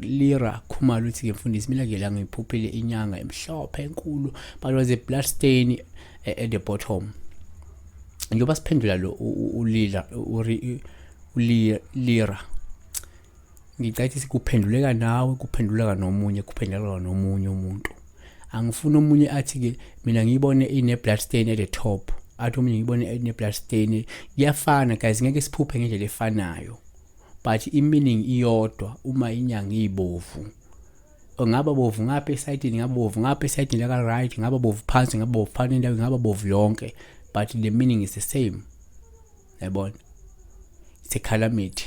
Lira Khumalo uthi ke mfundisi, mina ke la ngiphuphile inyanga emhlophe enkulu, but was a blood stain at the bottom. Njengoba siphendula lo uLila, uLira, ngicathi kuphenduleka nawe, kuphenduleka nomunye, kuphenduleka nomunye umuntu. Angifuni omunye athi ke mina ngiyibone ine blood stain at the top, athi omunye ngiyibone ine blood stain. Kuyafana guys, ngeke siphuphe ngendlela efanayo, but i-meaning iyodwa. Uma inyanga ibovu, ngaba bovu ngapha esayidini, ngaba bovu ngapha esayidini laka right, ngaba bovu phansi, ngaba bovu phansi endawo, ngaba bovu yonke, but the meaning is the same, yabona. It's a calamity,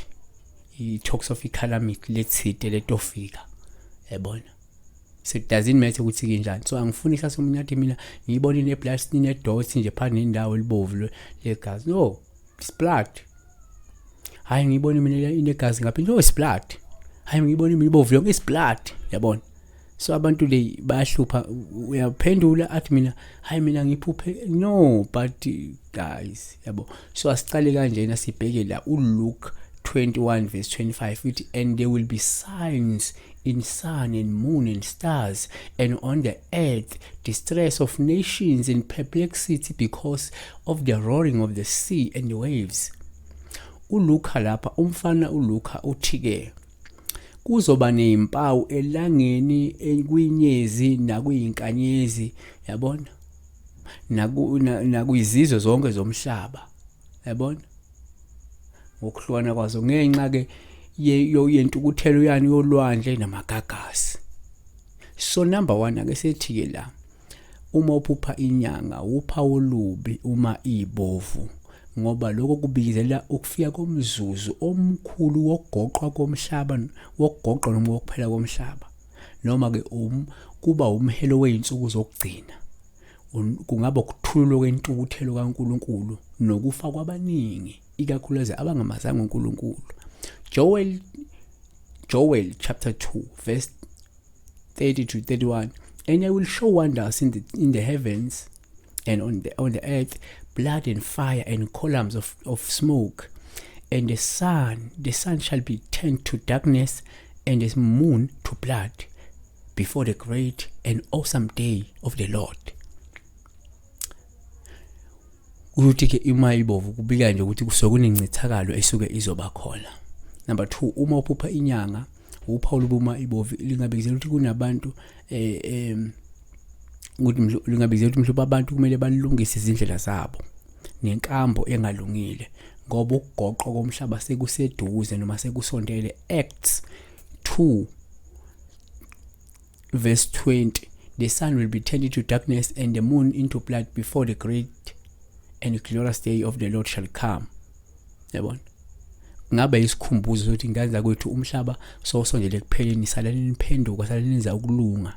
it talks of i-calamity lethide letofika, yabona. So it doesn't matter ukuthi kanjani. So angifuni kusasa omunye athi mina ngiyibona ine-blood, ine-dot nje phakathi nendawo elibovu legazi. No, it's blood. Hayi, ngiyibona mina inegazi ngapha. No, it's blood. Hayi, ngiyibona mina ibovu yonke, it's blood, yabona. So abantu le bayahlupha, uyaphendula athi mina hayi, mina ngiphuphe. No, but guys, yabo. So asicale kanjena, sibheke la uLuke 21 verse 25, uthi, "And there will be signs in sun and moon and stars, and on the earth distress of nations in perplexity because of the roaring of the sea and the waves." ULuka lapha, umfana uLuka uthi ke kuzoba nezimpawu elangeni, kwinyezi nakuyinkanyezi, yabona, nakuyizizwe zonke zomhlaba, yabona, ngokuhlukana kwazo, ngenxa ke yentukuthelo yani yolwandle namagagasi. So number 1, ake sethi ke la, uma uphupha inyanga, uphawu olubi uma ibovu, ngoba lokho kubikizela ukufika komzuzu omkhulu wokugoqwa komhlaba, wokugoqwa noma wokuphela komhlaba, noma ke kuba umhelo wezinsuku zokugcina. Kungaba ukuthululwa kwentukuthelo kaNkuluNkulu nokufa kwabaningi, ikakhulukazi abangamazanga uNkulunkulu. Joel chapter 2 verse 30 to 31, "And I will show wonders in the heavens and on the earth, blood and fire and columns of smoke, and the sun shall be turned to darkness and the moon to blood before the great and awesome day of the Lord." Ukuthi ke ima ibovu kubika nje ukuthi kusuke kunencithakalo esuke izoba khona. Number 2, uma uphupha inyanga, uphawu lobuma ibovu lingabikizela ukuthi kunabantu ukuthi lingabikizela ukuthi mhlawumbe abantu kumele balungise izindlela zabo nenkambo engalungile, ngoba ukugoqwa komhlaba sekuseduze noma sekusondele. Acts 2 verse 20, "The sun will be turned into darkness and the moon into blood before the great and glorious day of the Lord shall come," yabona. Ngabe isikhumbuzo sokuthi ingane zakwethu, umhlaba sowusondele ekupheleni, salani niphenduka, salani nenza ukulunga,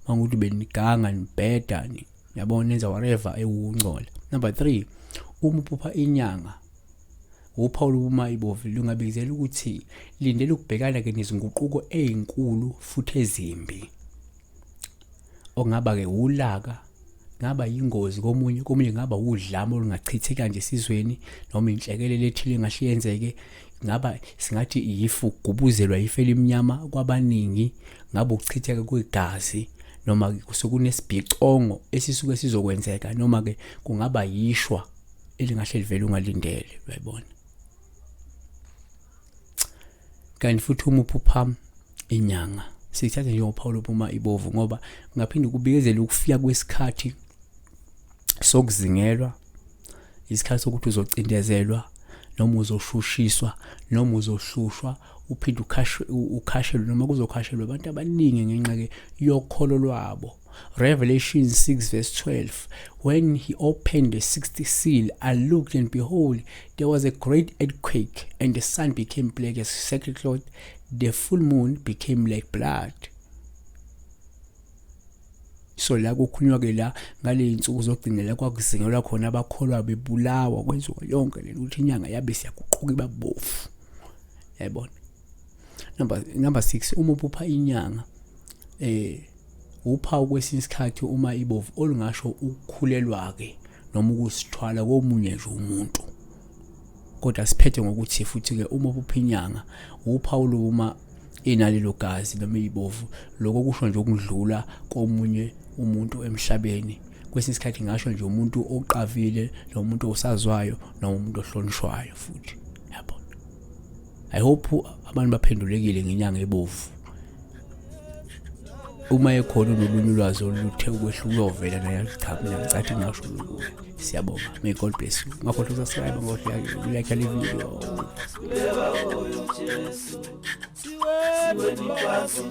mangukuthi beniganga, nibheda, yabona, nenza whatever ewungcola. Number 3, uma uphupha inyanga, uphawu lobuma ibovu lungabikizela ukuthi lindele ukubhekana ke nezinguquko ezinkulu futhi ezimbi, okungaba ke ulaka, ngaba yingozi komunye, komunye ngaba udlame olungachitheka nje esizweni, noma inhlekelele ethile engahle yenzeke, ngaba singathi yifu, kugubuzelwa ifu elimnyama kwabaningi, ngabe ukuchitheka kwegazi, noma kusukunesibhicongo esisuke sizokwenzeka, noma ke kungaba yishwa elingahle livele ungalindele, uyayibona. Kanti futhi uma uphupha inyanga, sithathe njengophawu lophuma ibovu, ngoba kungaphinde kubikezele ukufika kwesikhathi sokuzingelwa, isikhathi sokuthi uzocindezelwa noma uzoshushiswa noma uzohlushwa, uphinde ukhashwe, ukhashelwe noma kuzokhashelwa abantu abaningi ngenxa ke yokholo lwabo. Revelation 6 verse 12, "When he opened the sixth seal, I looked, and behold, there was a great earthquake, and the sun became black as sackcloth, the full moon became like blood." So la kukhulunywa ke la ngale insuku zokugcina la kwakuzingelwa khona abakholwa, bebulawa, kwenziwa yonke le ukuthi inyanga yabe siyaguquka ibabovu, yayibona. Number 6, uma uphupha inyanga, uphawu kwesinye isikhathi uma ibovu olungasho ukukhulelwa ke noma ukusithwala komunye nje umuntu. Kodwa siphethe ngokuthi futhi-ke uma uphupha inyanga uphawu uma inalelo gazi noma iyibovu, lokho kusho nje ukudlula komunye umuntu emhlabeni. Kwesinye isikhathi ngasho nje umuntu oqavile nomuntu osazwayo noma umuntu ohlonishwayo futhi, yabona. I hope abantu baphendulekile ngenyanga ebovu. Uma ekhona onolunye ulwazi oluthe ukwehluka uyovela naye, cha mina ngicathi ngingasho lokhu. Siyabonga, may God bless you. Ungakhohlwa ukusubscribe, ungakhohlwa ukulike le video. Siweni phansi.